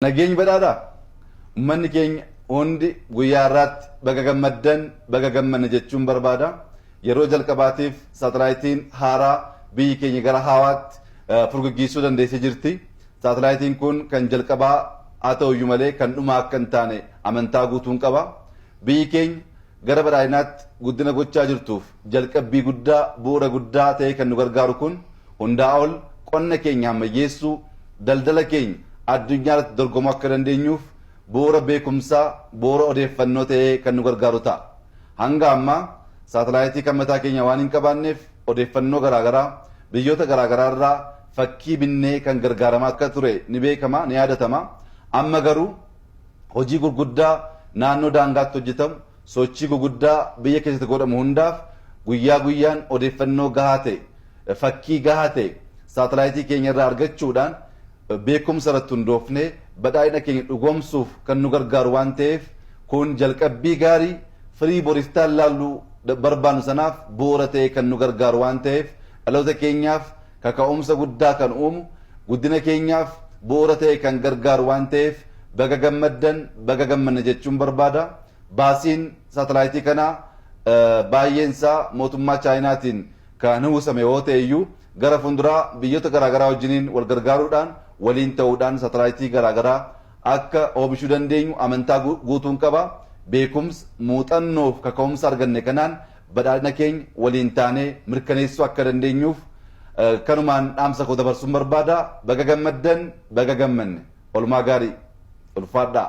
Nageenyi badhaadhaa? Uummanni keenya hundi guyyaa har'aatti baga gammaddan, baga gammanne jechuun barbaada. Yeroo jalqabaatiif saatalaayitiin haaraa biyyi keenya gara hawaatti furguggiisuu dandeessee jirti. Saatalaayitiin kun kan jalqabaa haa ta'uyyuu malee kan dhumaa akka hin taane amantaa guutuun qaba. Biyyi keenya gara badhaadhinaatti guddina gochaa jirtuuf jalqabbii guddaa, bu'uura guddaa ta'ee kan nu gargaaru kun hundaa ol qonna keenya ammayyeessuu, daldala keenya addunyaa irratti dorgomuu akka dandeenyuuf bu'uura beekumsaa, bu'uura odeeffannoo ta'ee kan nu gargaaru ta'a. Hanga ammaa saatalaayitii kan mataa keenya waan hin qabaanneef odeeffannoo garaagaraa biyyoota garaagaraa irraa fakkii binnee kan gargaaramaa akka ture ni beekama, ni yaadatama. Amma garuu hojii gurguddaa naannoo daangaatti hojjetamu, sochii guguddaa biyya keessatti godhamu hundaaf guyyaa guyyaan odeeffannoo gahaa ta'e, fakkii gahaa ta'e saatalaayitii keenya irraa argachuudhaan beekumsa irratti hundoofnee badhaadhina keenya dhugoomsuuf kan nu gargaaru waan ta'eef, kun jalqabbii gaarii firii boriftaan laalluu barbaannu sanaaf bu'uura ta'e kan nu gargaaru waan ta'eef, dhaloota keenyaaf kaka'umsa guddaa kan uumu, guddina keenyaaf bu'uura ta'e kan gargaaru waan ta'eef, baga gammaddan, baga gammanne jechuun barbaada. Baasiin saatalaayitii kanaa baay'een isaa mootummaa Chaayinaatiin kan uwwisame yoo ta'e iyyuu, gara fuulduraa biyyoota garaagaraa wajjiniin wal gargaaruudhaan, waliin ta'uudhaan saatalaayitii garaagaraa akka oomishuu dandeenyu amantaa guutuun qaba. Beekumsa, muuxannoo fi kaka'umsa arganne kanaan badhaadhina keenya waliin taanee mirkaneessuu akka dandeenyuuf kanumaan dhaamsa koo dabarsuun barbaada. Baga gammaddan, baga gammanne. Olmaa gaarii. Ulfaadhaa.